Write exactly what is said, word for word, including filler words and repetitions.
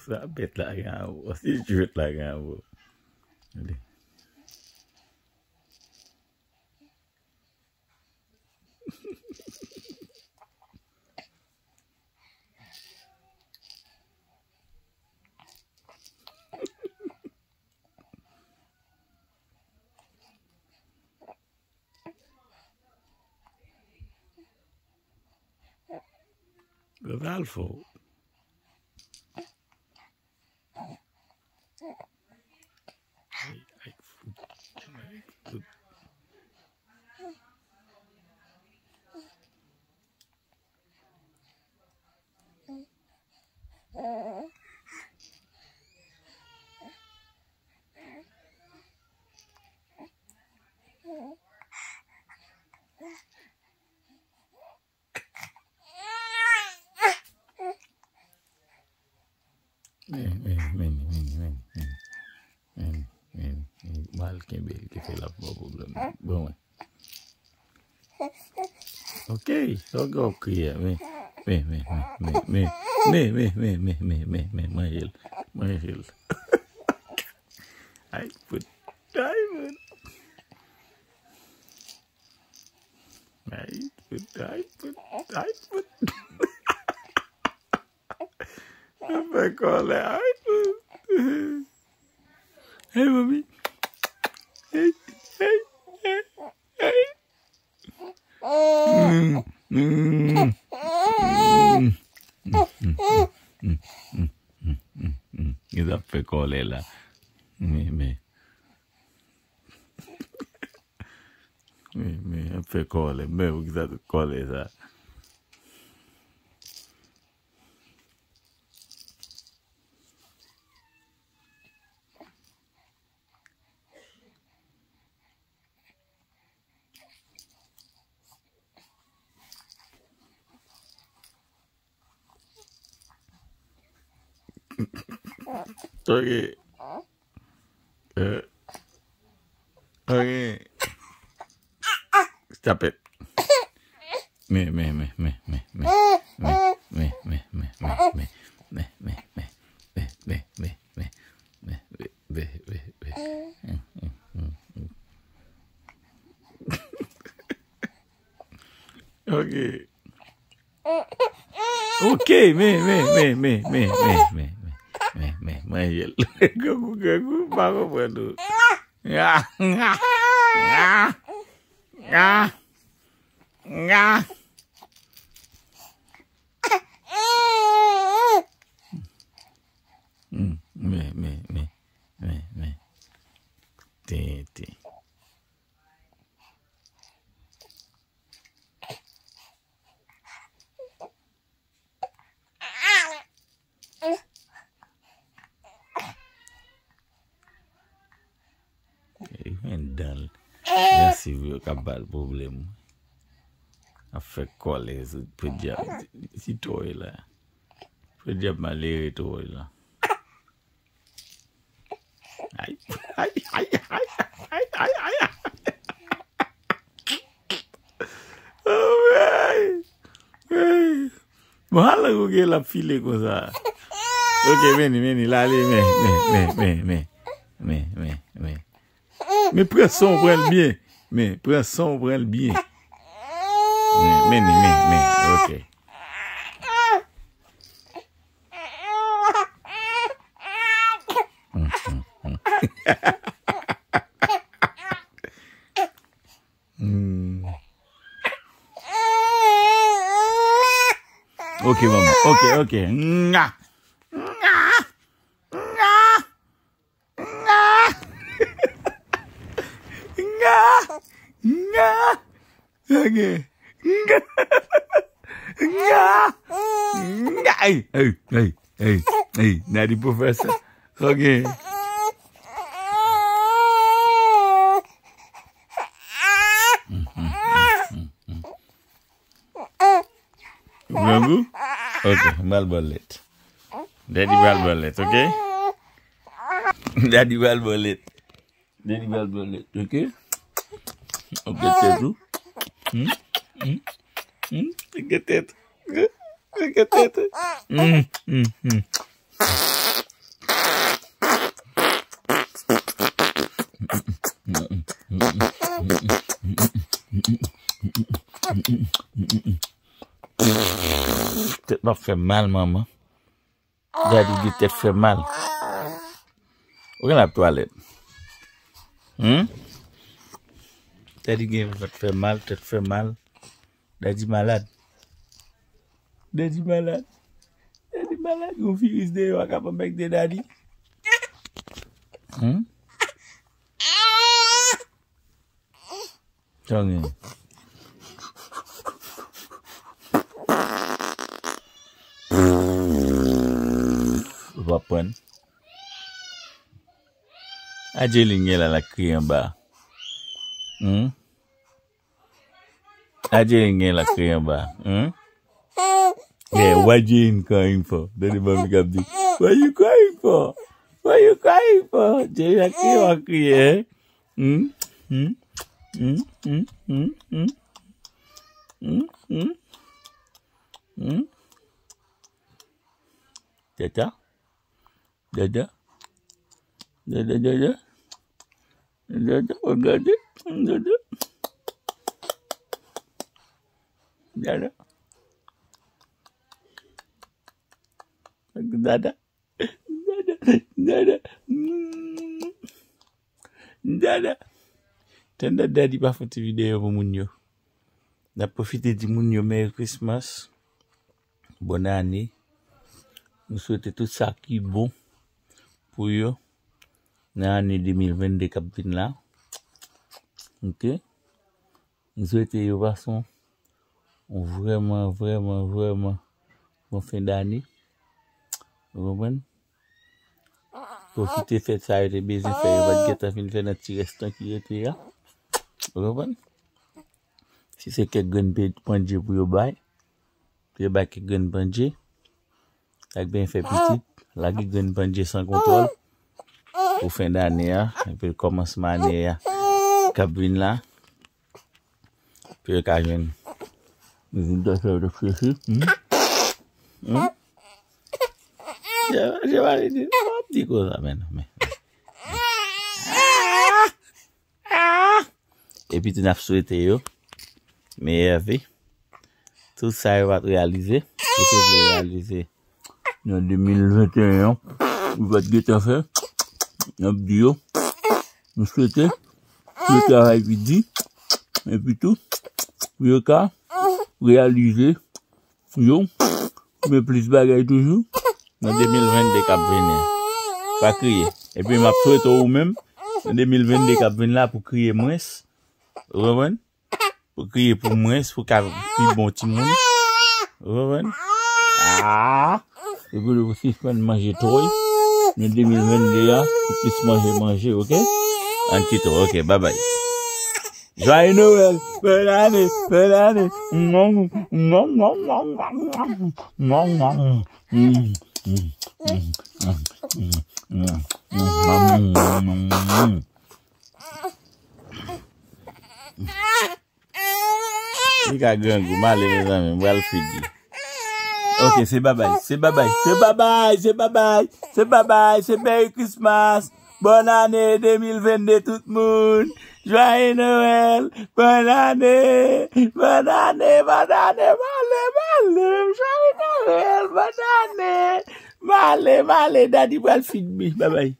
Sa bèt la gen avè w. Se jwèt la gen avè w. Gade. Sa l fè w? Ay, ay, fout. Ay, fout. Men, men, men, men, men, men. Men, men, men. Mal kenbe l ki fè l ap ba w pwoblèm. Bon, mwen. Ok, sa w gen w ap kriye a, men, men, men, men, manje l, manje l. Ay, fout, ay, fout. Ay, fout, ay, fout, ay, fout. Sa fè kòlè, ay, fout. Hey, mami. Hey, hey, hey, hey. Mm, mm, mm. Li t ap fè kòlè la. Men, men. Men, men, ap fè kòlè. Men, poukisa tout kòlè sa? Ok. Euh, ok. Stop it. Men, men, men, men, men, men. Men, men, men, men, men. Men, men, men, men, men. Men, men, men, men. Men, men, men, men. Men, men, men, men. Mm, mm, mm, mm. Ok. Ok, men, men, men, men, manje l. Grangou, grangou, pa konprann ou. Nga, nga, nga, nga, nga. Hmm, men, men, men, men, men. Tenten. Ey, men dan l. Jansiv yo k ap ba l pwoblèm. Ap fè kòlè sou podyab. Ti twòy la. Podyab malere twòy la. Ay, ay, ay. Oh, ay, ay. Bon, ala ou gen l ap file konsa. Ok, vini, vini, l ale, men, men, men, men, men. Men, men, men. Men pran san w, pran l byen. Men, pran san w, pran l byen. Men, men, men, men, ok. Hmm. Ok, manman. Ok, ok. Nga. Nga. Nga. Nga. Nga. Nga. Ok. Nga. Nga. Nga. Ey, ey, ey, ey, ey. Daddy Professor. Ok. Grangou? Ok, m al ba w lèt. Daddy pral ba w lèt, ok? Daddy pral ba w lèt. Daddy pral ba w lèt, ok? Ok, tèt ou. Hmm? Hmm? Hmm? Ok, tèt. Ok, tèt. Hmm, hmm, hmm. W ap fè mal, manman. Daddy gen tèt fè mal. Ou gen l ap twalèt. Hmm? Daddy gen tèt fè mal, tèt fè mal. Daddy malad. Daddy malad. Daddy malad. Yon viris deyò a k ap anbèkte Daddy. Hmm? Sa w gen? Ou pa pran. Angeline gen la, l ap kriye anba. Hmm? Angeline gen la, l ap kriye anba. Hmm? Yeah, what Angeline crying for? Tande manmi k ap di, "What you crying for? What you crying for?" Angeline ap kriye, w ap kriye, eh? Hmm? Hmm? Hmm? Hmm? Hmm? Hmm? Hmm? Hmm? Tata? Dada. Dada, dada. Dada, regade. Dada. Dada. Dada. Dada. Dada. Mm. Dada. Tann dat Daddy pa fè ti videyo pou moun yo. N ap pwofite di moun yo Merry Christmas. Bòn ane. Nou swete tout sa ki bon pou yo nan ane de mil vennde k ap vin la. Ok? Nou swete yo pase yon vrèman, vrèman, vrèman bon fen dane. Ou konprann? Pwofite fèt sa yo te bezwen fè, yo pa t gentan fin fè nan ti rès tan ki rete a. Ou konprann? Si se kèk grenn pe-, pandje pou yo bay, pou yo bay kèk grenn pandje, ak byen fè pitit, lage grenn pandje san kontwòl pou fen dane a, epi kòmansman ane a k ap vin la. Pou yo ka jwenn rezilta sa yo t ap chèche. Hmm? Hmm? Je, je va di, w ap di konsa, men, men. Epi tou n ap swete yo meyè vi. Tout sa yo pa t reyalize, yo te vle reyalize nan de mil venteyen an, yo pa t gentan fè, n ap di yo, nou swete pou yo travay pi di, epi tou, pou yo ka reyalize yo, men plis bagay toujou, nan de mil vennde k ap vini. Pa kriye. Epi m ap swete ou menm, nan de mil vennde k ap vin la, pou kriye mwens. Ou konprann? Pou kriye pou mwens, pou ka pi bon timoun. Ou konprann? Ah! Epi pou sispann manje twoy. Nan de mil vennde a, pou plis manje, manje, ok? Ann kite w, ok, babay. Joyeux Noël, bòn ane, bòn ane. Li ka grangou, m ale, mezanmi, m pral fid li. Ok, se babay, se babay, se babay, se babay, se babay, se Merry Christmas, bòn ane de mil vennde tout moun, Joyeux Noël, bòn ane, bòn ane, bòn ane, m ale, m ale, Joyeux Noël, bòn ane, m ale, m ale, Daddy pral fid li, babay.